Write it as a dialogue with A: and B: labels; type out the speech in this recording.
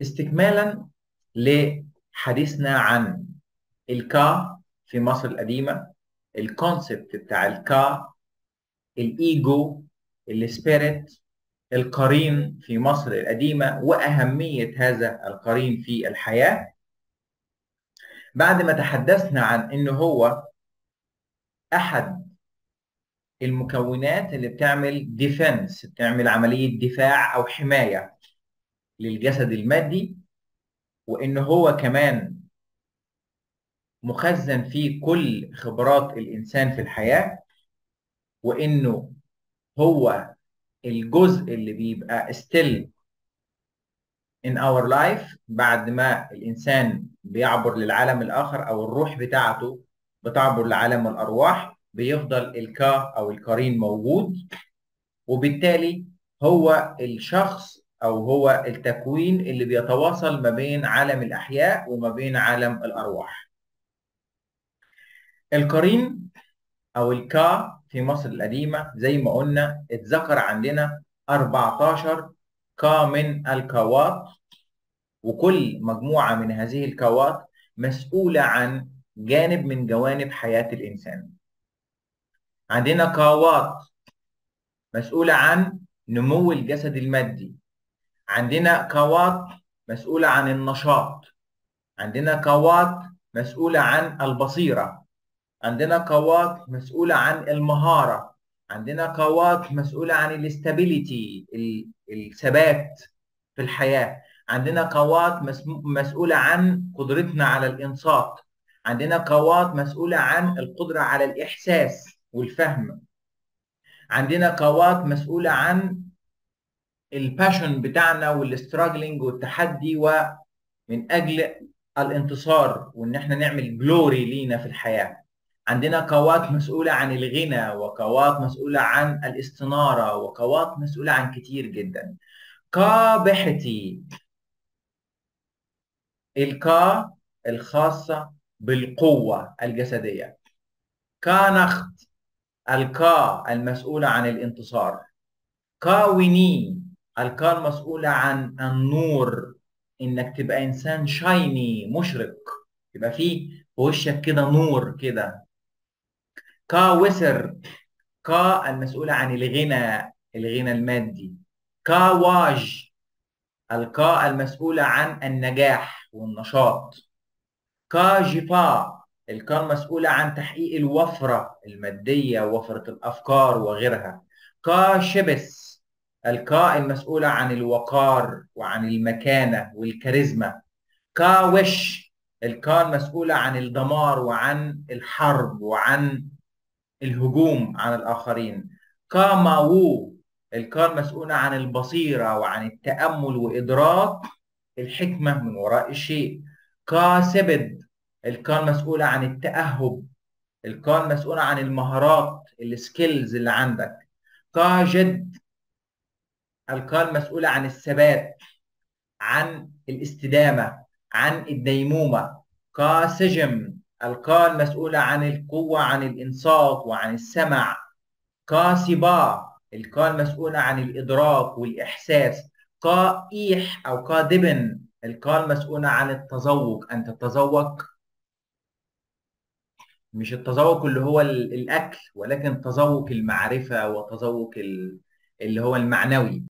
A: استكمالا لحديثنا عن الكا في مصر القديمة، ال concept بتاع الكا، ال ego، ال spirit، القرين في مصر القديمة وأهمية هذا القرين في الحياة. بعد ما تحدثنا عن إنه هو أحد المكونات اللي بتعمل defense، بتعمل عملية دفاع أو حماية للجسد المادي، وإن هو كمان مخزن فيه كل خبرات الإنسان في الحياة، وإنه هو الجزء اللي بيبقى still in our life بعد ما الإنسان بيعبر للعالم الآخر أو الروح بتاعته بتعبر لعالم الأرواح، بيفضل الكا أو القرين موجود، وبالتالي هو الشخص أو هو التكوين اللي بيتواصل ما بين عالم الأحياء وما بين عالم الأرواح. القرين أو الكا في مصر القديمة زي ما قلنا اتذكر عندنا 14 كا من الكوات، وكل مجموعة من هذه الكوات مسؤولة عن جانب من جوانب حياة الإنسان. عندنا كوات مسؤولة عن نمو الجسد المادي، عندنا كوات مسؤولة عن النشاط، عندنا كوات مسؤولة عن البصيرة، عندنا كوات مسؤولة عن المهارة، عندنا كوات مسؤولة عن ال stability، الثبات في الحياة، عندنا كوات مسؤولة عن قدرتنا على الإنصات، عندنا كوات مسؤولة عن القدرة على الإحساس والفهم، عندنا كوات مسؤولة عن ال passion بتاعنا وال struggling والتحدي ومن أجل الانتصار وإن احنا نعمل glory لينا في الحياة. عندنا كوات مسؤولة عن الغنى، وكوات مسؤولة عن الاستنارة، وكوات مسؤولة عن كتير جدا. كابحتي، الكا الخاصة بالقوة الجسدية. كانخت، الكا المسؤولة عن الانتصار. كاويني، الكا المسؤولة عن النور، انك تبقى انسان shiny مشرق، يبقى فيه في وشك كده نور كده. كاوسر، كا المسؤولة عن الغنى، الغنى المادي. كاواج، الكا المسؤولة عن النجاح والنشاط. كاجفا، الكا المسؤولة عن تحقيق الوفرة المادية ووفرة الأفكار وغيرها. كاشبس، الكا المسؤولة عن الوقار وعن المكانة والكاريزما. كاوش، الكا المسؤولة عن الدمار وعن الحرب وعن الهجوم على الآخرين. كاماوو، الكا المسؤولة عن البصيرة وعن التأمل وإدراك الحكمة من وراء الشيء. كاسبد، الكا المسؤولة عن التأهب، الكا المسؤولة عن المهارات، ال skills اللي عندك. كاجد، الكا المسؤولة عن الثبات، عن الاستدامة، عن الديمومة. كاسجم، الكا المسؤولة عن القوة، عن الإنصات وعن السمع. كاسبا، الكا المسؤولة عن الإدراك والإحساس. كائح أو كادبن، الكا المسؤولة عن التذوق، أن تتذوق، مش التذوق اللي هو الأكل، ولكن تذوق المعرفة وتذوق اللي هو المعنوي.